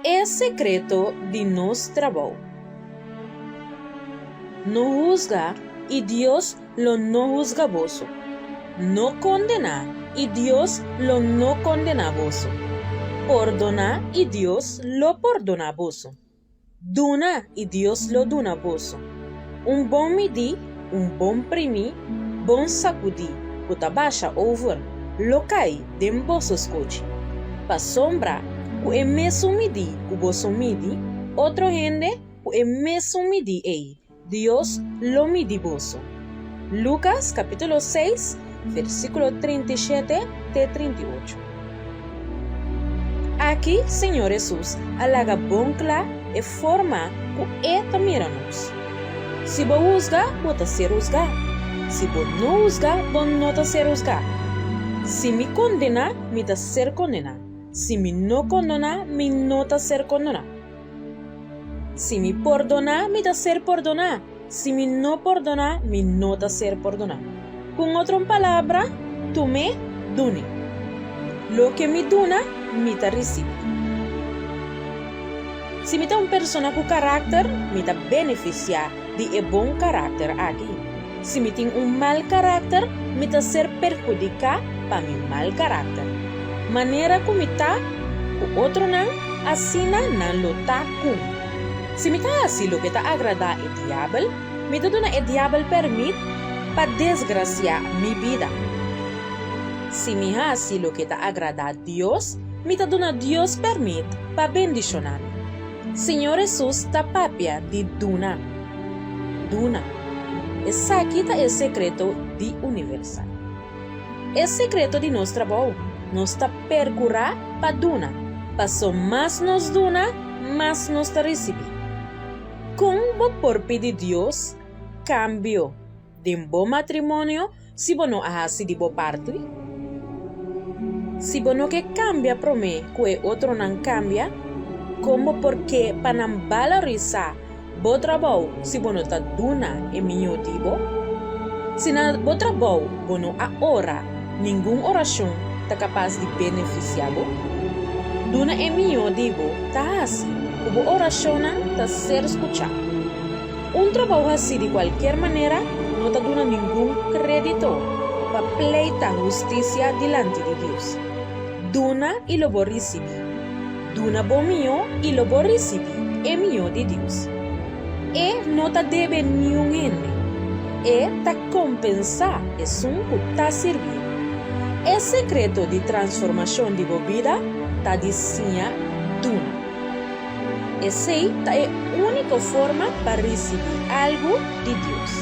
E sekreto di nos trabou. No husga, i Dios lo no husga boso. No kondená, i Dios lo no kondená boso. Pordoná, i Dios lo pordoná boso. Duna, i Dios lo duna boso. Un bon midí, un bon primí, bon sakudí, ku ta basha over, lo kai den boso skochi. Pasobra ku e mesun midí ku boso midi otro hende, ku e mesun midí ei Dios lo midi boso. Lukas kapítulo seis, versíkulo 37 te 38. Aki Señor Hesus a laga bon kla e forma ku E ta mira nos. Si bo husga, bo ta ser husgá. Si bo no husga, bo no ta ser husgá. Si mi kondená, mi ta ser kondená. Si mi no kondoná, mi no ta ser kondoná. Si mi pordoná, mi ta ser pordoná. Si mi no pordoná, mi no ta ser pordoná. Ku un otro palabra, tum'é, dun'é. Loke mi duna, mi ta risibí. Si mi ta un persona ku karakter, mi ta benefisiá di e bon karakter aki. Si mi tin un mal karakter, mi ta ser perhudiká pa mi mal karakter. Manera ku mi ta ku otronan, asina nan lo ta ku mi. Si mi ta hasi loke ta agradá e Diabel, mi ta duna e Diabel pèrmit pa desgrasiá mi bida. Si mi hasi loke ta agradá Dios, mi ta duna Dios pèrmit pa bendishoná mi. Señor Hesus ta papia di duna. Duna. Esaki ta e sekreto di Universal. E sekreto di nos trabou, nos ta perkurá pa duna, paso mas nos duna, mas nos ta risibí. Kon bo por pidi Dios kambio den bo matrimonio si bo no a hasi di bo parti? Si bo no ke kambia promé ku e otronan kambia, kon bo por ke pa nan balorisá bo trabou si bo no ta duna e mihó di bo? Si na bo trabou bo no a ora, ningun orashon ta kapas di benefisiá bo. Duna e mihó di bo ta hasi ku bo orashonnan ta ser skuchá. Un trabou hasí di kualkier manera no ta duna ningun krédito pa pleita hustisia dilanti di Dios. Duna i lo bo risibí. Duna bo mihó i lo bo risibí e mihó di Dios. E no ta debe niun hende. E ta kompensá esun ku ta sirbié. E sekreto di transformashon di bo bida ta di siña duna. Esei ta e úniko forma pa risibí algu di Dios.